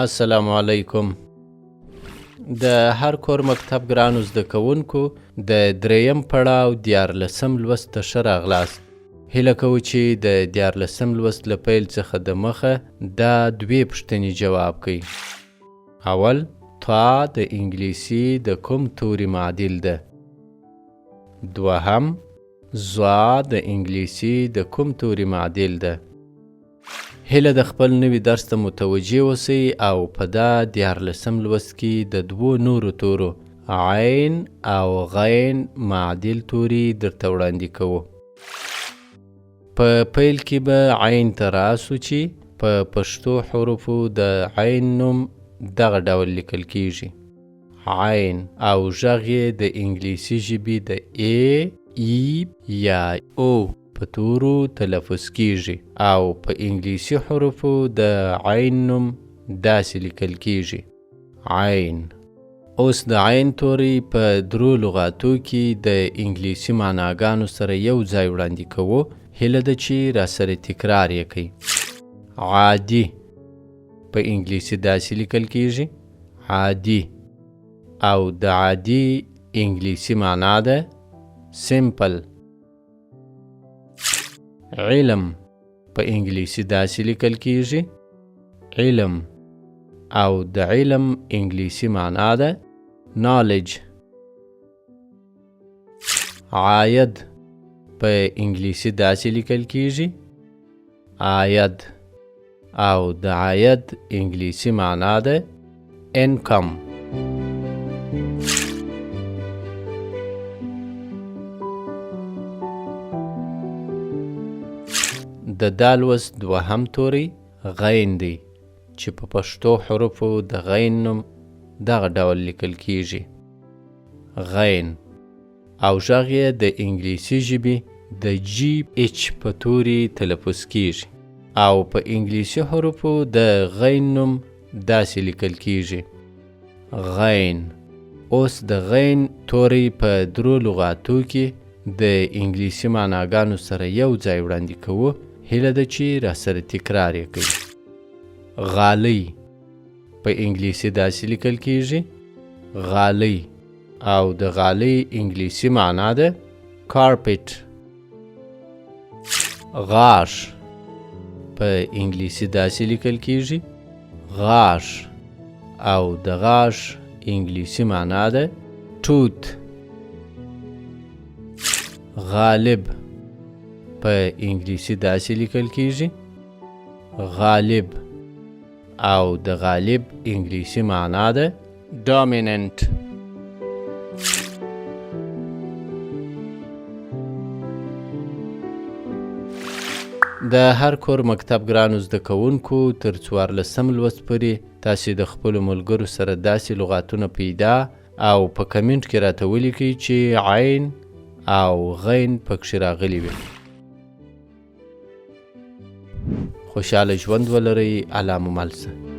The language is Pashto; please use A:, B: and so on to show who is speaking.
A: السلام علیکم. د هر کور مکتب ګرانو زده کوونکو، د دریم پړاو 13 لوست ته ښه راغلاست. هیله کوو چې د 13 لوست له پیل څخه د مخه دا دوې پوښتنې جواب کړئ. اول، تا د انګلیسي د کوم توري معادل ده؟ دوهم، ظا د انګلیسي د کوم توري معادل ده؟ هیله د خپل نوي درس ته متوجه اوسئ او په دا 13 لوست کې د دوو نورو تورو عین او غین معادل توري درته وړاندې کوو. په پیل کې به عین ته راسو چې په پښتو حروفو د عین نوم دغه ډول لیکل کیږي. عین او غږ یې د انګلیسي ژبې د ای، ای یا او په تورو تلفظ کیږي او په انګلیسي حروفو د عین نوم داسې لیکل کیږي: عین. اوس د عین توری په درو لغاتو کې د انګلیسي معناګانو سره یو ځای وړاندې کوو. هیله ده چې راسره تکرار یې کړئ. عادي په انګلیسي داسې لیکل کیږي: عادي، او د عادي انګلیسي معنا ده simple. علم په انګلیسي داسې لیکل کیږي: علم، او د علم انګلیسي معنا ده knowledge. عاید په انګلیسي داسې لیکل کیږي: عاید، او د عاید انګلیسي معنا ده income. د دا لوست دوهم توری غین دی چې په پښتو حروفو د غین نوم دغه ډول لیکل کیږي: غین، او غږ یې د انګلیسي ژبې د جی اچ په توري تلفظ کیږي او په انګلیسي حروفو د غین نوم داسې لیکل کیږي: غین. اوس د غین توری په درو لغاتو کې د انګلیسي معناګانو سره یو ځای وړاندې کوو. هیله ده چې راسره تکرار یې کړئ. غالۍ په انګلیسي داسې لیکل کیږي: غالۍ، او د غالۍ انګلیسي معنا ده carpet. غاښ په انګلیسي داسې لیکل کیږي: غاښ، او د غاښ انګلیسي معنا ده tooth. غالب په انګلیسي داسې لیکل کیږي: غالب، او د غالب انګلیسي معنا ده dominant. د هر کور مکتب ګرانو زده کوونکو، تر 14 لوست پورې تاسې د خپلو ملګرو سره داسې لغاتونه پیدا او په کمنټ کې راته ولیکئ چې عین او غین پکښې راغلي وي. خوشحاله ژوند ولرئ. الله مو مل شه.